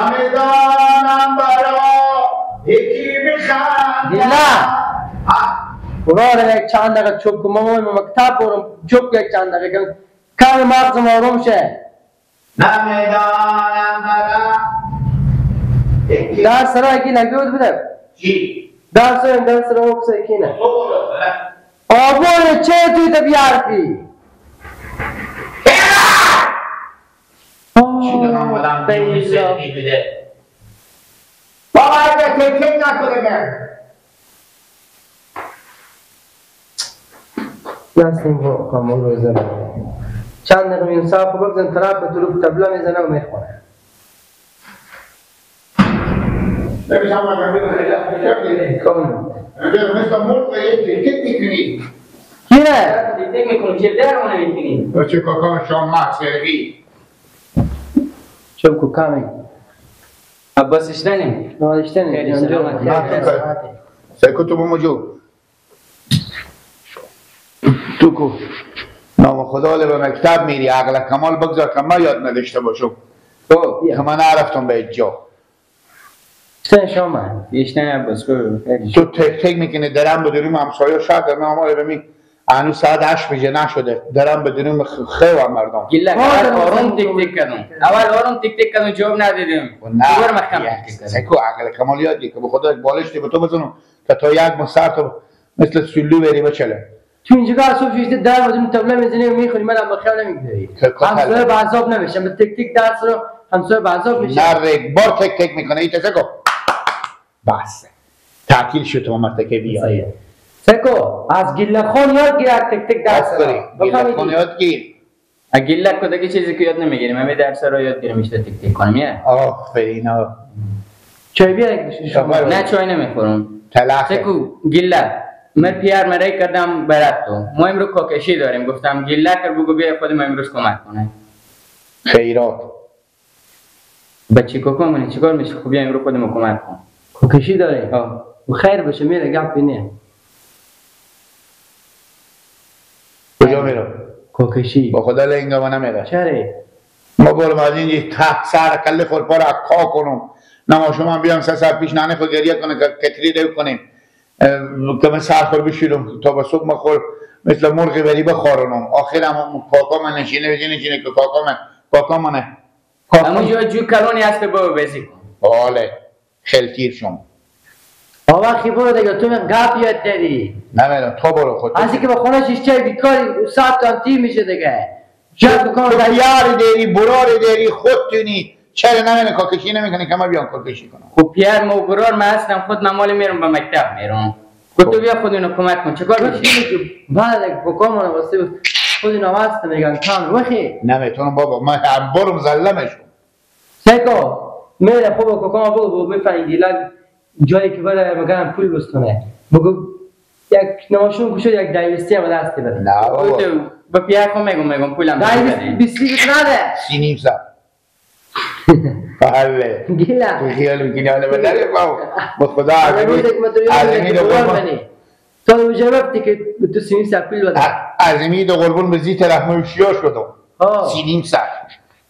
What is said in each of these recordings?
نمیدانم برا یکی بخندم. براره یک چند دقیقه چوب کن، ما مکتب برم چوب یک چند دقیقه کم مغزم آروم شه. نمیدانم برا یکی درس را یکی نگه بود بده چی؟ درس را درس را اکسه یکی نه آبونه چه توی تا بیارفی؟ چی دارم بودم دیوی بده بابا اگه تک نکنه بر نسیم خامون رو زنه چند دقیقه میون صاحب بگذن طرف به طرف تبلا میزنه و میخونه. مثل مرغ یه تک میکنی کیه؟ تک میکنی چه در اونه میکنی؟ چه کاکا شام مکسرگی چه کو کامی عباس اشتنی اشتنی سکو تو بموجو تو کو نام خدا به مکتب میری عقل کمال بگذار که من یاد نداشته باشم که من نرفتم به جا. اشتنی شما اشتنی عباس تو تک تک میکنی درم بدونیم همسایه شهر من آماره بمی هنوز ساعت 8 بجه نشده درم بدونیم خیلی مردم گله اول آروم تک تک کردم، اول آروم تک تک کردم جواب ندادم دوباره محکم تک تک کردم. سکو عقل کمال یاد گیر که به خدا یک بالشتی به تو بزنم که تا یک ماه سر تو مثل سلو بری بچله. تو اینجا صبح شده در بدون تبله میزنی و میخوری منم به خیال نمیگذاری. همسایه به عذاب نمیشم به تک تک درس رو همسایه به عذاب میشه. نه یک بار تک تک میکنه ایت سکو بس تعطیل شد تو مرتکه بیای. سکو از گله خون یاد گیر تک تک درس رو. گله خون یاد گیر. از گله کدگی چیزی که یاد نمیگیریم همه درس رو یاد گیریم میشه تک تک کنم یه. آفرین. چای بیار. نه چای نمیخورم. تلخه. سکو گله من پیار مرای کردم برات تو ما امروز کاکشی داریم گفتم گله کر بگو بیا خودم امروز کمک کنه. خیرات بچی کوکو من چیکار میشه؟ خب بیا امروز خودم کمک کن. کاکشی داره؟ آه خیر باشه میره گپ نه. کجا میره؟ کاکشی. با خدا لنگا ما نمیره. چرا؟ ما برم از اینجا ته سر کله خود پارا کا کنم نما شما بیام سه ساعت پیش ننه خود گریه کنه که کتری رو کنیم که من سر خور بشیرم تا به صبح مخور مثل مرغ بری بخورنم. آخر هم کاکا من نشینه نشینه که کاکا من کاکا منه همون جو کلونی هست بابا بزی کن. بله خلتیر شم بابا خی برو دیگه تو من گپ یاد داری. نه تو برو خود از اینکه به خونه شیش بیکاری ساعت تا تیر میشه دیگه. تو یاری داری برار داری خودتونی چرا نمیره کاکشی نمیکنی که ما بیام کاکشی کنم؟ خب پیار ما برار من هستم خود من مال میرم به مکتب میرم. خب تو بیا خود اینو کمک کن چیکار میشه؟ بعد بکام واسه خود اینا هست میگن کام وخی نمیتونم بابا من هم برم زلمشون. سکو میره خوب کوکام بگو بفهمی گیلک جایی که بره میگن پول بستونه بگو یک نماشون گوشه یک دایستی هم دست بده. نه بابا به پیار خو میگم پولم دایستی 20 نده 30 ساعت. بله گیلا تو خیال میکنی حالا بداره بابا به خدا عظیمی دو قربون تو جوابتی که تو 30 ساعت پول بده. عظیمی دو قربون به زیت رحمه شیا شدم 30 ساعت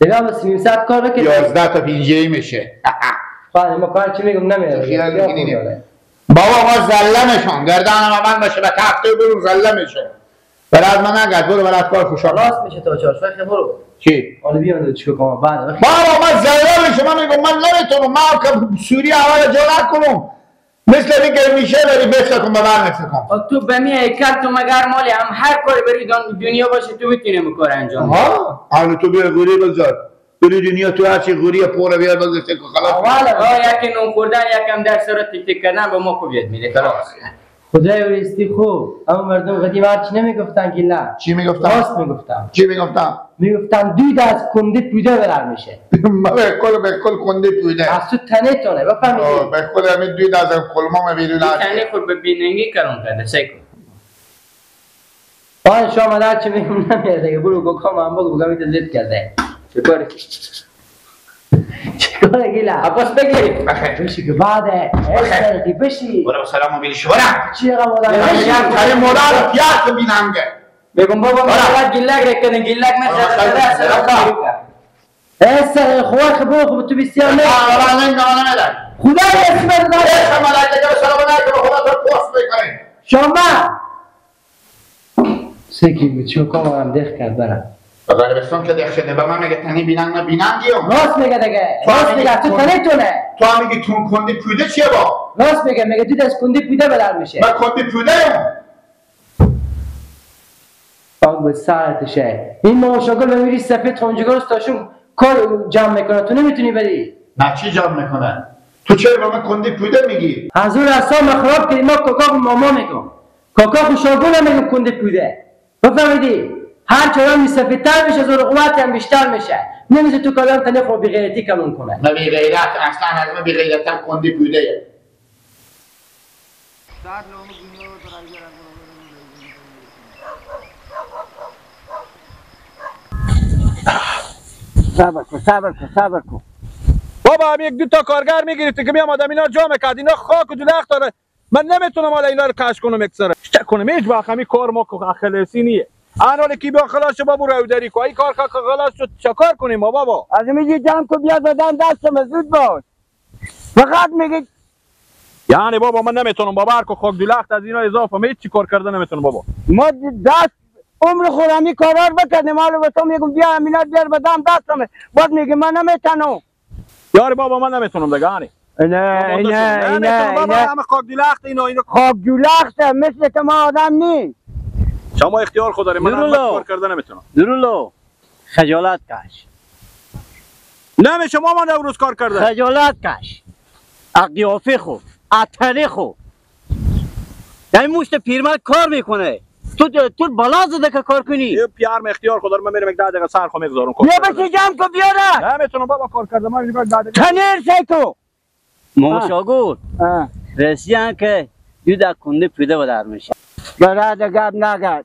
دیگه ما 30 ساعت کار بکنیم 11 تا پینجه میشه. بله ما کار چی میگم نمیره. خیال میکنی بابا ما زلمشون گردنم من باشه به تخته برو زلمشون برات من نگرد برو برات کار خوشحال راست میشه تا چهار وقت برو چی؟ حالا بیام چیکار کنم بعد بابا من زلمشون من میگم من نمیتونم من که سوری اول جا نکنم مثل اینکه میشه بری بسته کن به من کن تو به می هیکل تو مگر مالی هم هر کاری بری دنیا باشه تو بتونی کار انجام بدی. حالا تو بیا گوری بگذار بری دنیا تو هرچی گوری پوره بیار بگذار که خلاص. اول یکی نون خوردن یکم درس رو تک تک کردن با ما خوب یاد میده خلاص. خدای ورستی خوب اما مردم قدیم هرچی نمیگفتن که نه چی میگفتن؟ راست میگفتن. چی میگفتن؟ میگفتن دود از کنده پیده برر میشه. به کل به کل کنده پیده از تو تنه تونه بفهمیدی؟ به خود همین دود از کلمام بیرون تنه خود به بیننگی کلام کرده سعی کن. آه شما هرچی میگم نمیاد دیگه برو گوکام هم بگو بگم ایت زد کرده. چیکار چیکار گیلا عباس بگیری بشی که بعده اشترکی بشی برو سلام بیلی برو چی رقم آدم بشی مادر پیاز بیننگه بگم بابا من باید گیلک رکنه گیلک من زده زده. اسه خواه خبو خب تو بسیار نه نه خدا اسم نه خدا تو پست میکنه شما سکی بود کامم دخ کرد برم بغربستان که دخ شده به من میگه تنی بیننگ نه بیننگیم راست میگه دیگه راست میگه تو تنی تونه تو هم میگی تون کندی پوده چیه با راست میگه میگه تو دست کندی پوده بدر میشه من کندی پوده پاک به سرتشه این ماشاگل به میری سفید خونجگار استاشون کار جمع میکنه تو نمیتونی بدی نه چی جمع میکنه تو چرا به من کندی پوده میگی حضور اصلا خراب کردی ما کاکا ماما میگم کاکا خوشاگل هم میگم کندی پوده بفهمیدی هر چرا سفیدتر میشه زور قوت هم بیشتر میشه نمیشه تو کلام تنه خو بی غیرتی کلون کنه نه بی غیرت اصلا از من بی غیرتتر کندی پوده صبر کن صبر کن صبر کن بابا هم یک دو تا کارگر میگرفتی که میام آدم اینا جا میکرد اینا خاک و دلخت داره من نمیتونم حالا اینا رو کش کنم یک سره چه کنم هیچ وقت همین کار ما خلاصی نیه الان کی بیا خلاص شو بابا رو داری کو ای کار خلاص شد چه کار کنیم ما بابا از میگی جمع کو بیا دادن دستم زود باش فقط میگی یعنی بابا من نمیتونم بابا هر کو خاک دلخت از اینا اضافه من هیچ کار کرده نمیتونم بابا ما دست عمر خورمی کارار بکردیم حالا به تو میگم بیا امینا بیار بدم دستم باز میگه من نمیتونم یار بابا من نمیتونم دیگه یعنی نه نه نه بابا همه خاک دلخت اینا اینا خاک دلخت مثل که ما آدم نیست شما اختیار خود داری من کار کرده نمیتونم درولو خجالت کش نمیشه شما من امروز کار کرده خجالت کش قیافه خو اتری خو یعنی مشت پیرمرد کار میکنه تو بالا زده که کار کنی یه پیارم اختیار خود دارم من میرم یک ده دقیقه سر خو میگذارم کار بیا بچه جمع کو بیاره نمیتونم بابا کار کرده من میگم ده دقیقه تنیر سیکو ماشاگل رسیان که دو در کنده پیده بدر میشه براد گب نگرد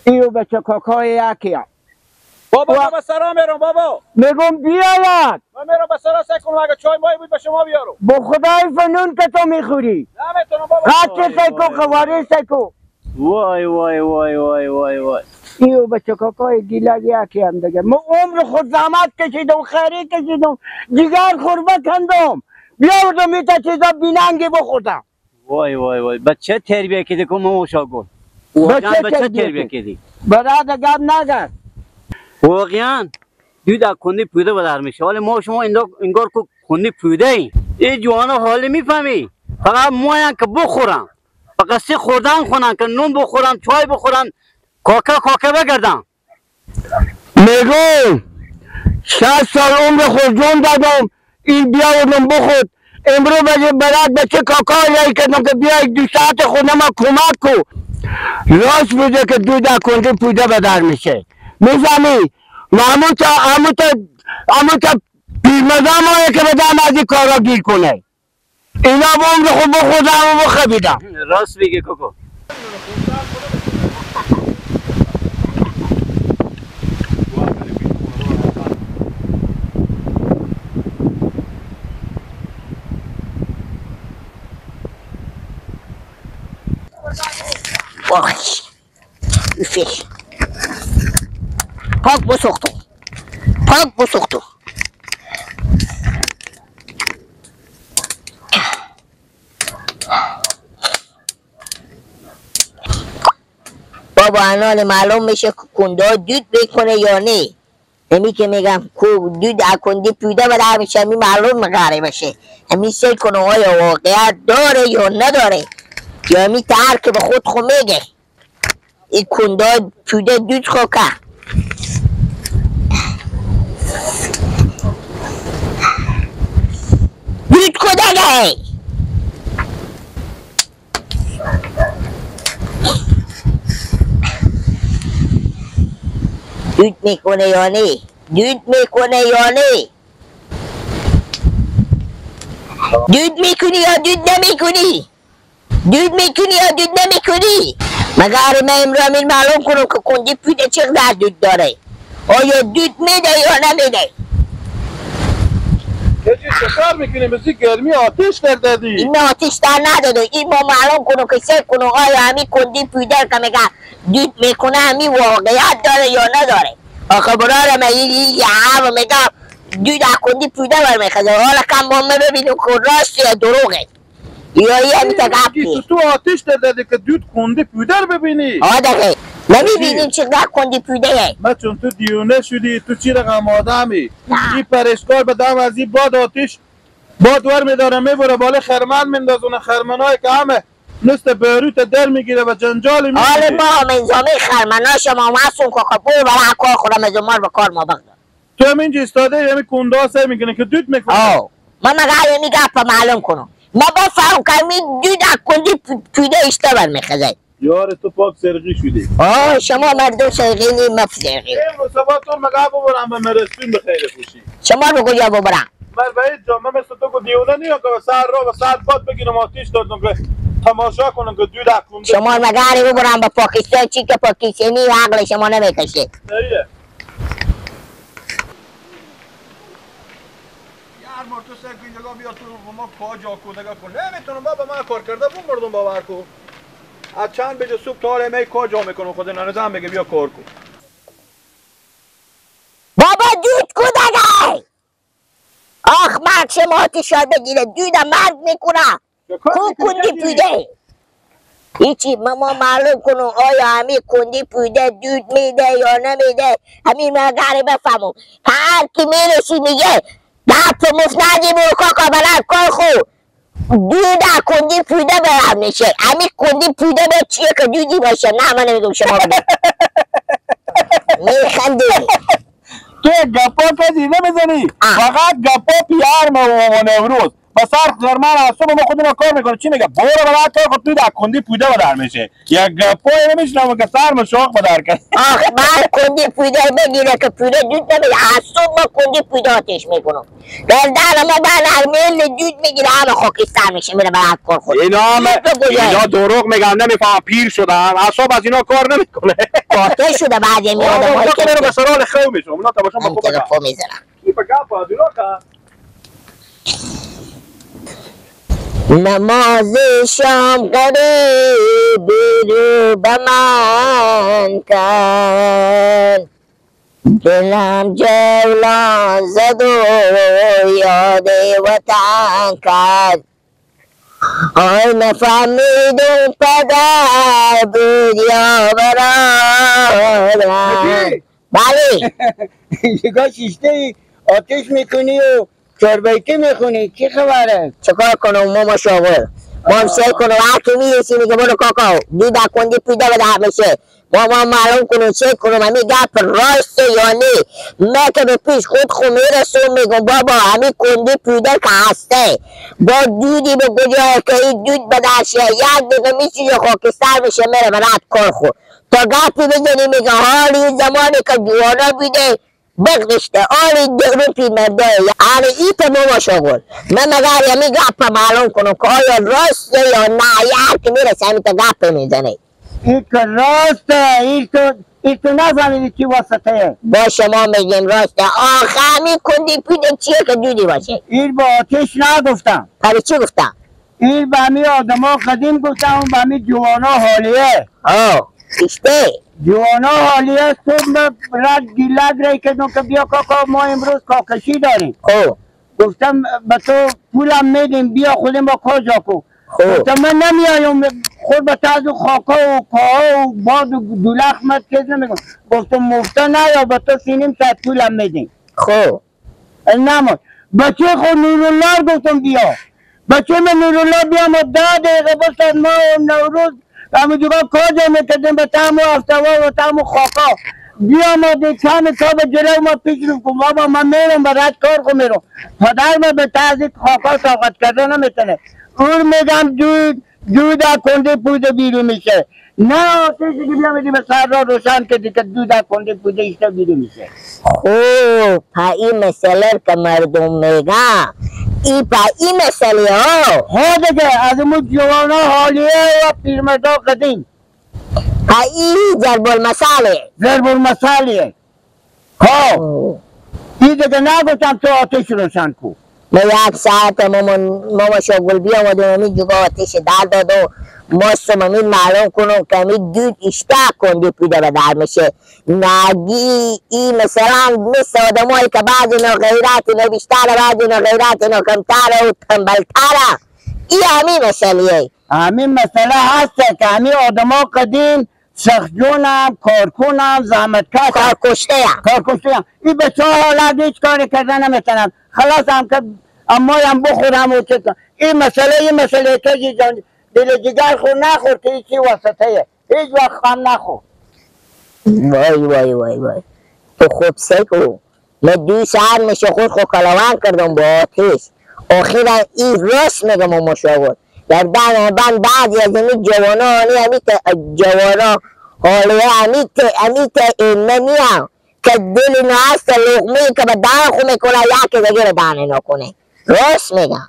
ایو بچه کاکای یکیه بابا من به سرا میرم بابا میگم بیاید من میرم به سرا سعی کنم اگه چای مای بود به شما بیارم با خدای فنون که تو میخوری نمیتونم بابا قطع سیکو قواری سیکو وای وای وای وای وای وای ایو بچه کاکای گیلگ یکی هم دیگه ما عمر خود زحمت کشیدم خیری کشیدم جگر خوربه کندم بیاوردم ایتا چیزا بیننگی بخوردم وای وای وای بچه تربیه کردی که ماموشا گل واقعا بچه تربیه کردی برادر گپ نگرد واقعا دو در کنده پیده بدر میشه ولی ما شما انگار که کنده پیده ایم این جوانا حالی میفهمی فقط ماین که بخورم فقط سه خوردن خونن که نون بخورم چای بخورم کاکا کاکا بگردم میگم 60 سال عمر خود جون دادم این بیاوردم بخورد امرو بجه برات بچه کاکا یای کردم که بیا یک دو ساعت خودم ما کمک کو راست بوده که دو در کنده پوده بدر میشه میفهمی و همون تا پیرمزم آیه که بدم از این کارا گیر کنه اینا با عمر خود بخوردم و بخبیدم راست میگه کوکو وای üfür. پاک بسوختو پاک بسوختو بابا الان معلوم میشه کنده دود بکنه یا نه همی که میگم کو دود کنده پیده بدر میشه همی معلوم مقاره بشه همی سیل کنه آیا واقعیت داره یا نداره یا همی تر که به خود خو میگه این کنده پیده دود خوکه دود کده دود میکنه یا نه دود میکنه یا نه دود میکنی یا دود نمیکنی دود میکنی یا دود نمیکنی مگر من امرو همین معلوم کنم که کندی پیده چقدر دود داره آیا دود میده یا نمیده چه کار میکنیم بسی گرمی آتش در دادی این آتش در نداده این ما معلوم کنم که سه کنم آیا همین کندی پیده که میگه دود میکنه همین واقعیت داره یا نداره آخه برادر من این یه میگم دود کندی پوده برمیخوزه. حالا کم با من ببینیم که راست یا دروغه یا یه همیتا گپی. تو آتش داده که دود کنده پوده رو ببینی. آه دقیق نمیبینیم چقدر کندی پوده. من چون تو دیونه شدی، تو چی رقم آدمی؟ این پرشکار به دم از این باد آتش باد ور میداره میبره بالا خرمن میندازونه، خرمنایی که همه نست بیروت در میگیره و جنجال میگیره. حالا ما هم انزامی خرمنا شما هستون که خب برای کار خودم از مال به کار ما بگذار. تو هم اینجا استاده یعنی کنده ها سعی میکنه که دود میکنه. آه من مگه یمی گپ معلوم کنم، ما بفهم که می دود کندی پوده اشته برمیخزه. یار تو پاک سرقی شدی. آه شما مردم سرقی نی مف سرقی. امروز صبح تو مگه ببرم به مرسون به خیر خوشی. شما رو کجا ببرم؟ من به هیچ جا، من مثل تو که دیونه نیم که سر را و سر باد بگیرم آتیش دادم که تماشا کنم که دود کنده. شما مگه ببرم به پاکستان چی که پاکستانی عقل شما نمیکشه. نه یار مر تو سر اینجا بیا تو ما کجا کو نگاه کن. نمیتونم بابا، من کار کرده بوم مردم باور کو. از چند بجه صبح تا حالا می کجا میکنم خود ننزم بگه بیا کار کن. بابا دود کو دگه. آخ مرگ شما آتش بگیره، دودم مرگ میکنه. کو کندی پوده هیچی. ما معلوم کنم آیا همی کندی پوده دود میده یا نمیده. همین مگره بفهمم. هر کی میرسی میگه دست مفت ندی برو کاکا بلد کار خو. دود کندی پوده برم میشه. همین کندی پوده به چیه که دودی باشه؟ نه من نمیگم شما بگم. میخندی تو گپا کدی نمیزنی، فقط گپا پیار ما و نوروز با سر خرمن از صبح ما خودمون کار میکنه. چی میگه؟ برو برای کار خود تو کندی پوده بدر میشه. یک گپا نمیشنم که سر مشاق بدر کرد. آخ من کندی پوده بگیره که پوده دود نمیده. از صبح ما کندی پوده آتش میکنم. در ما بعد میل دود میگیره همه خاکستر میشه میره برای کار خود. اینا دروغ میگن، نمیفهم پیر شدن از صبح از اینا کار نمیکنه. قاطع شده بعد میاد ما که به سرال خو میشم. اونا تا باشم با میزنم. کی به گپا دروغ. نماز شام قریبی رو به من کرد، دلم جولان زد و یاد وطن کرد. آی نفهمیدم پدر بود یا برادر. بله نگاه شیشته ای آتش میکنی و چاربیتی میخونی، چی خبره؟ چکار کنم ماما شاغل؟ ما هم سعی کنم هر کی میرسی میگه برو کاکا دود کندی پیدا به در میشه. ما معلوم کنم چه کنم همین گپ راسته یا نه. من که به پیش خود خو میرسم میگم بابا همین کندی پیدا که هسته با دودی به کجا که این دود به در شه، یک دقیقه میسوزه خاکستر میشه میره به رد کار خو. تا گپی بزنی میگه حالی زمانی که جوانا بیده بغدشته آری درو پی مردای آره ای تا بابا شغل. من مگر یمی گپ معلوم کنم که آیا راسته یا نه. هر که میرسه همین تا گپ میزنه. این که راسته، این تو نفهمیدی چی واسطه. با شما میگیم راسته. آخه همین کندی پیده چیه که دودی باشه؟ این با آتش نگفتم. پس چی گفتم؟ این به همین آدم ها قدیم گفتم، به همین جوان ها حالیه. آه اشته جوانا حالیه. صبح رد گیلک رای کردم که بیا کاکا ما امروز کاکشی داریم. خب گفتم به تو پولم میدیم بیا خودم با کجا کو. گفتم من نمیایم خود به طرز خاکا و کاها و باد و دولخ من چیز نمیکنم. گفتم مفته نیا به تو 3.5 ساعت پولم میدیم. خب نماد بچه خود نورالله گفتم بیا. بچه من نورالله بیا ما 10 دقیقه بسد ما نوروز همون دیگه کجا میکردیم به تم و افتوا و تم و خاکا. بیا ما دیگه کم تا به جلو ما پیش رو کن بابا من میرم به رد کار خو میرم. پدر ما به طرز خاکا طاقت کرده نمیتونه. اون میگم دود دود کنده پوده بیرون میشه. نه آتشی که بیا میدی به سر را روشن کردی که دود کنده پوده ایشتا بیرون میشه. خوب پا این مسئله که مردم میگن ای پا این مسئله ها ها دیگه از اون جوانا حالیه و پیرمردا قدیم. پا این ضرب المثاله. ضرب المثالیه. ها این دیگه نگفتم تو آتش روشن کو. ما یک ساعت ماما شاگل بیامدم امی جگاه آتش در داد و ماستم امی معلوم کنم که امی دود اشته کنده پیده به در میشه. نگی ای مثلا مثل آدمایی که بعض اینا غیرت اینا بیشتره، بعض اینا غیرت اینا کمتره و تنبلتره. ای همی مسئله، همین مسئله هست که همین آدما قدیم سخت جونم، کارکنم، زحمتکش، کارکشته ام، کارکشته ام. این بچه ها حالا هیچ کاری کردن نمیتونم، خلاص هم که اما هم بخورم و چه. این مسئله، این مسئله که جان دل جگر خور نخور که هیچی وسطه، هیچ وقت خم نخور. وای وای وای وای تو خوب سکو. من 2 ساعت میشه خود خود کلاوان کردم با آتش. آخرا این راست میگم مشاور در بند بعضی از این جوانا، همی جوانا حالا همی نمیم که دل اینا هست لقمه که به دهن خو میکنه، یکی دیگه به دهن اینا کنه. راست میگم.